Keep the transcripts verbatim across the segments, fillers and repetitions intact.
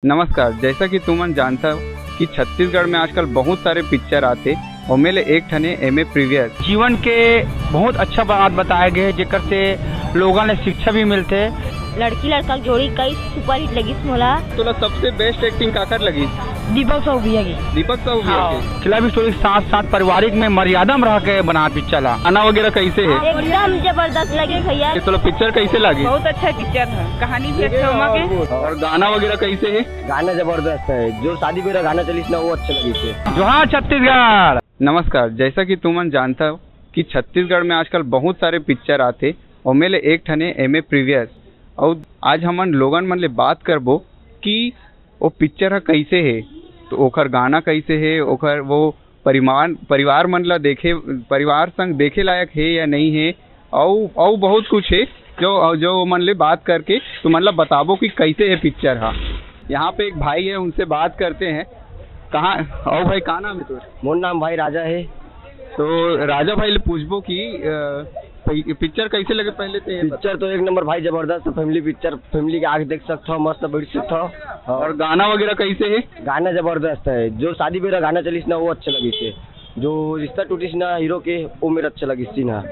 नमस्कार, जैसा कि तुमन जानता हो कि छत्तीसगढ़ में आजकल बहुत सारे पिक्चर आथे, ओमे ले एक ठने एमे प्रीवियस। जीवन के बहुत अच्छा बात बताए गए हे, जेकर से लोगन ले शिक्षा भी मिलथे। लड़की लड़का के जोड़ी कई सुपरहिट लगिस मोला। तोला सबसे बेस्ट एक्टिंग काकर लगिस? दीपक साहू भैया की। दीपक साहू भैया हाँ। के। लव स्टोरी के साथ साथ पारिवारिक में मर्यादा में रह के बना पिक्चर ला। गाना वगैरह कैसे है? एकदम जबरदस्त लगे भैया। तोला पिक्चर कैसे लगे? बहुत अच्छा पिक्चर है, कहानी भी अच्छा होगा के। और गाना वगैरह कैसे है? गाना जबरदस्त है, जो शादी बेरा गाना चलिस ना, वो अच्छा लगिस हे। जोहार छत्तीसगढ़। नमस्कार, जैसा कि तुमन जानता हो कि छत्तीसगढ़ में आजकल बहुत सारे पिक्चर आथे, ओमे ले एक ठने एमे प्रीवियस। अउ आज हमन लोगन मन ले बात करबो कि वो पिक्चर ह कैसे हे, तो ओखर गाना कैसे हे, ओखर वो परिवार, परिवार मन ला देखे, परिवार संग देखे लायक हे या नहीं हे, अउ, अउ बहुत कुछ हे जो, जो मन ले बात करके तुमन ला बताबो कि कैसे हे पिक्चर हा। यहाँ पे एक भाई है, उनसे बात करते हैं। कहाँ, अउ भाई, का नाम है तोर? मोर नाम भाई राजा है। तो राजा भाई ले पूछबो कि, अ, पि-, पिक्चर कैसे लगे पहले तो ये बता। पिक्चर तो एक नंबर भाई, जबरदस्त फैमिली पिक्चर, फैमिली के आके देख सकथो, मस्त बैठ सकथो। हाँ। और गाना वगैरह कैसे है? गाना जबरदस्त है, जो शादी बेरा गाना चलिस ना, वो अच्छा लगिस हे। जो रिश्ता टूटिस ना हीरो के, वो मेरा अच्छा लगिस सीन हा।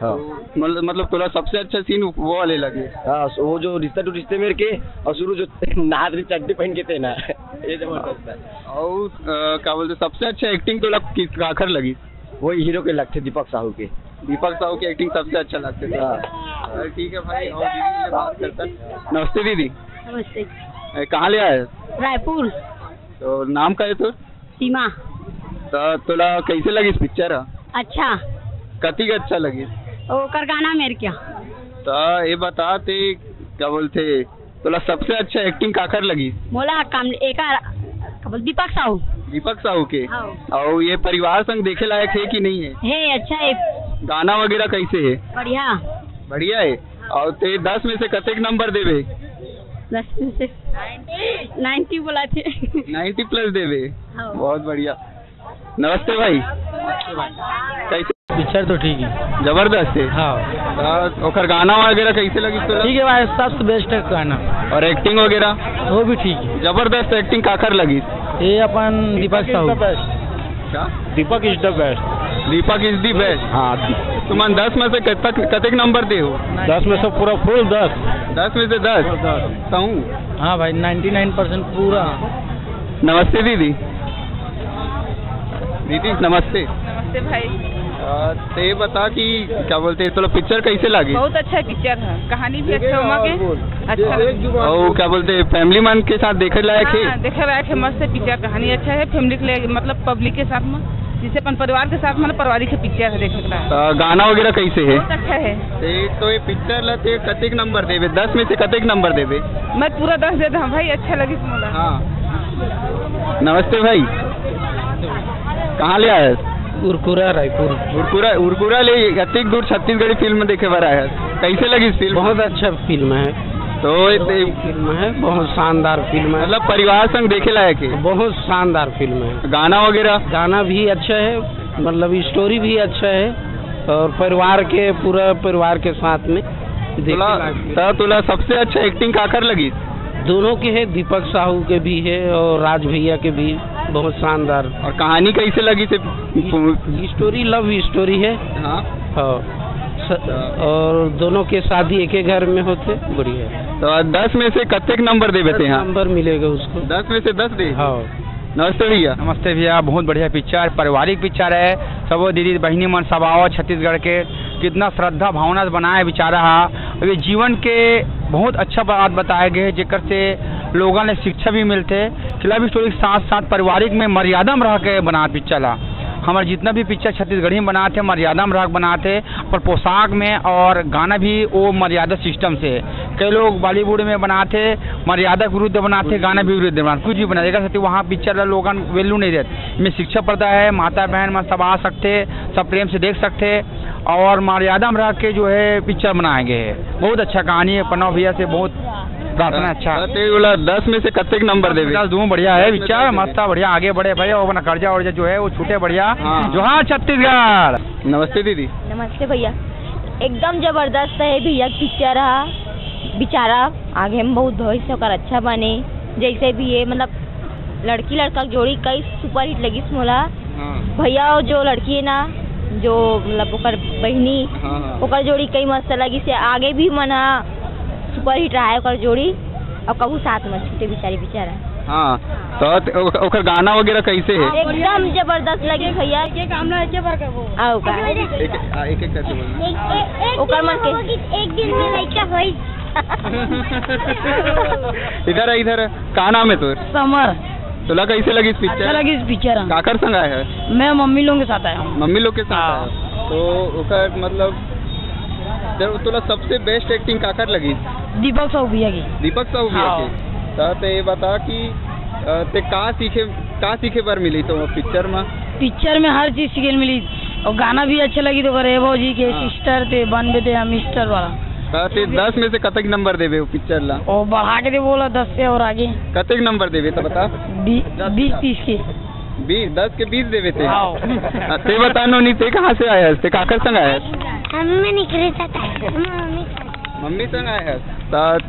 हाँ। मतलब, मतलब तोला सबसे अच्छा सीन वो वाले लगे? हाँ, वो जो रिश्ता टूटिस ते मेरे के, और शुरू जो नाथ के चड्डी पहन के थे ना, ये जबरदस्त है। और, अ, का बोलते, सबसे अच्छा एक्टिंग तोला किस, काखर लगी? वही हीरो के लगथे, दीपक साहू के। दीपक साहू की एक्टिंग सबसे अच्छा लगथे। हाँ। अ, ठीक है भाई, और दीदी से बात करता है। नमस्ते दीदी। नमस्ते। ए, कहाँ ले आए? रायपुर। तो नाम का है तोर? सीमा। तो तोला कैसे लगिस पिक्चर? अच्छा। कतिक अच्छा लगिस? ओकर गाना मेर क्या? तो ये बता ते, का बोलथे, तोला सबसे अच्छा एक्टिंग काखर लगिस? मोला काम एकर, का बोल, दीपक साहू। दीपक साहू के? हाँ। और ये परिवार संग देखे लायक है कि नहीं है? है, अच्छा है। गाना वगैरह कैसे है? बढ़िया। बढ़िया है। और ते दस में से कतेक नंबर देबे? दस में से नाइंटी बोला थे। नाइंटी प्लस देबे। हाँ। बहुत बढ़िया। नमस्ते भाई। कैसे? पिक्चर तो ठीक है। जबरदस्त है। हाँ। तो ओकर गाना वगैरह कैसे लगिस तोला? ठीक है भाई, सबसे बेस्ट है गाना। और एक्टिंग वगैरह? वो भी ठीक है। जबरदस्त एक्टिंग काखर लगिस? ये अपन दीपक साहू। क्या? Deepak is the best। Deepak is the best। हाँ, दी- तुमन दस में से कतक, कतेक नंबर दे हो? दस में से पूरा फुल दस। दस में से दस? दस। कहूँ? हाँ भाई, नाइंटी नाइन परसेंट पूरा। नमस्ते दीदी। दीदी नमस्ते। नमस्ते भाई। अ, ते बता कि क्या बोलते हैं, तोला पिक्चर कैसे लागे? बहुत अच्छा पिक्चर है, कहानी भी अच्छा होगा के, अच्छा लगे। और क्या बोलते हैं, फैमिली मन के साथ देखे लायक है? हाँ, देखे लायक है, मस्त है पिक्चर, कहानी अच्छा है, फैमिली के लिए, मतलब पब्लिक के साथ में, जैसे अपन परिवार के साथ, मतलब पारिवारिक पिक्चर है, देखे लायक। अ, गाना वगैरह कैसे है? बहुत अच्छा है। ते तो ये पिक्चर ला ते कतेक नंबर देबे? दस में से कतेक नंबर देबे? मैं पूरा दस दे दूँ भाई, अच्छा लगिस मोला। हाँ। नमस्ते भाई, कहाँ ले आए? उरकुरा, रायपुर। उरकुरा, उरकुरा ले अतिक दूर छत्तीसगढ़ी फिल्म देखे बर आए हस, कैसे लगिस फिल्म? बहुत अच्छा फिल्म है। तो ये ते- फिल्म है, बहुत शानदार फिल्म है। मतलब परिवार संग देखे लायक है? बहुत शानदार फिल्म है। गाना वगैरह? गाना भी अच्छा है, मतलब स्टोरी भी अच्छा है, और परिवार के, पूरा परिवार के साथ में देखे तोला, लायक है। त तोला सबसे अच्छा एक्टिंग काकर लगिस? दोनों के है, दीपक साहू के भी है और राज भैया के भी, बहुत शानदार। और कहानी कैसे लगिस? स्टोरी लव स्टोरी है। हाँ। हाँ। स-, और दोनों के शादी एक ही घर में होथे, बढ़िया। तो दस में से कतेक नंबर देबे ते? हाँ, नंबर मिलेगा उसको। दस में से दस दे? हाँ। नमस्ते भैया। नमस्ते भैया, बहुत बढ़िया पिक्चर, पारिवारिक पिक्चर है। सबो दीदी बहिनी मन सब आवत छत्तीसगढ़ के, कितना श्रद्धा भावना से बनाए बिचारा हा। अभी जीवन के बहुत अच्छा बात बताए गए, जेकर से लोगन ले शिक्षा भी मिलथे। कि लव स्टोरी के साथ साथ पारिवारिक में मर्यादा में रह के बना पिक्चर ला। हमारे जितना भी पिक्चर छत्तीसगढ़ी में बनाते, मर्यादा में रह के बनाते, पर पोशाक में और गाना भी वो मर्यादा सिस्टम से। कई लोग बॉलीवुड में बनाते, मर्यादा के विरुद्ध बनाते, गाना भी विरुद्ध बनाते, कुछ भी बनाते, एकर सेती वहाँ पिक्चर ला लोगन वैल्यू नहीं देते। में शिक्षा प्रदा है, माता बहन मन सब आ सकते, सब प्रेम से देख सकते, और मर्यादा में रह के जो है पिक्चर बनाए गए हैं। बहुत अच्छा कहानी है, प्रणव भैया से बहुत प्रार्थना। अच्छा। ते ओला दस में से कतेक नंबर देबे? दस दूँ, बढ़िया है पिक्चर, मस्त, बढ़िया, आगे बढ़े भाई, और अपना कर्जा वर्जा जो है वो छूटे, बढ़िया। हाँ। जोहार छत्तीसगढ़। नमस्ते दीदी। नमस्ते भैया, एकदम जबरदस्त है भैया पिक्चर हा। बिचारा आगे में बहुत भविष्य ओकर अच्छा बने, जैसे भी ये, मतलब, लड़की लड़का के जोड़ी कई सुपरहिट लगिस मोला। हाँ। भैया और जो लड़की है ना, जो, मतलब, ओकर बहिनी, हाँ, हाँ। ओकर जोड़ी कई मस्त लगिस हे। आगे भी मन ह सुपरहिट रहा है ओकर जोड़ी, और कबू साथ में छूटे बिचारी बिचारा। हाँ, तो त-, ओक-, ओकर गाना वगैरह कैसे है? एकदम जबरदस्त लगिस भैया। एक एक गाना एक बार करबो। आओ का? एक, हाँ, एक एक करके बोलना। एक, एक, एक ओकर दिन मन के होगी, एक दिन में लइका होई। इधर है, इधर है। का नाम है तोर? समर। तोला कैसे लगिस पिक्चर? अच्छा लगिस पिक्चर, हाँ। काकर संग आए है? मैं मम्मी लोगों के साथ आया हूँ। मम्मी लोग के साथ हाँ। आए हो? तो ओकर मतलब, तो तोला सबसे बेस्ट एक्टिंग काकर लगिस? दीपक साहू भैया की। दीपक साहू भैया हाँ। की। त ते ये बता कि, अ, ते का सीखे, का सीखे बर मिली तो पिक्चर में? पिक्चर में हर चीज सीखे मिली, और गाना भी अच्छा लगी तो करे, "ए भौजी के हाँ। सिस्टर ते बनबे ते हम मिस्टर" वाला। त ते दस में से कतक नंबर देबे वो पिक्चर ला? वो बढ़ा के दे बोला, दस से और आगे। कतक नंबर देबे त बता। बी-, बीस तीस के। बीस, दस के बीस देबे ते? हाँ। हाँ, ते बता नोनी, ते कहाँ से आया है? ते काकर संग आया है? हम मैं निकले था, हम मम्मी के साथ। मम्मी संग आया है? त,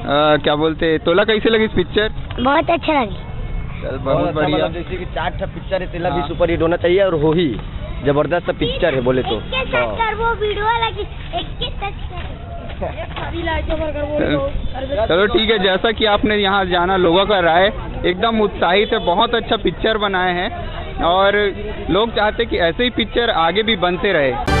अ, क्या बोलते, तोला कैसे लगिस पिक्चर? बहुत अच्छा लगे। चल, बहुत बहुत अच्छा, बढ़िया। मतलब, जैसे कि चार ठा पिक्चर है, तेला भी हाँ। सुपरहिट होना चाहिए और हो ही जबरदस्त पिक्चर है बोले तो। एक के साथ हाँ। कर वो वीडियो लगी, एक के साथ कर। चलो, ठीक है, जैसा कि आपने यहाँ जाना लोगों का राय, एकदम उत्साहित है, बहुत अच्छा पिक्चर बनाए हैं और लोग चाहते कि ऐसे ही पिक्चर आगे भी बनते रहे।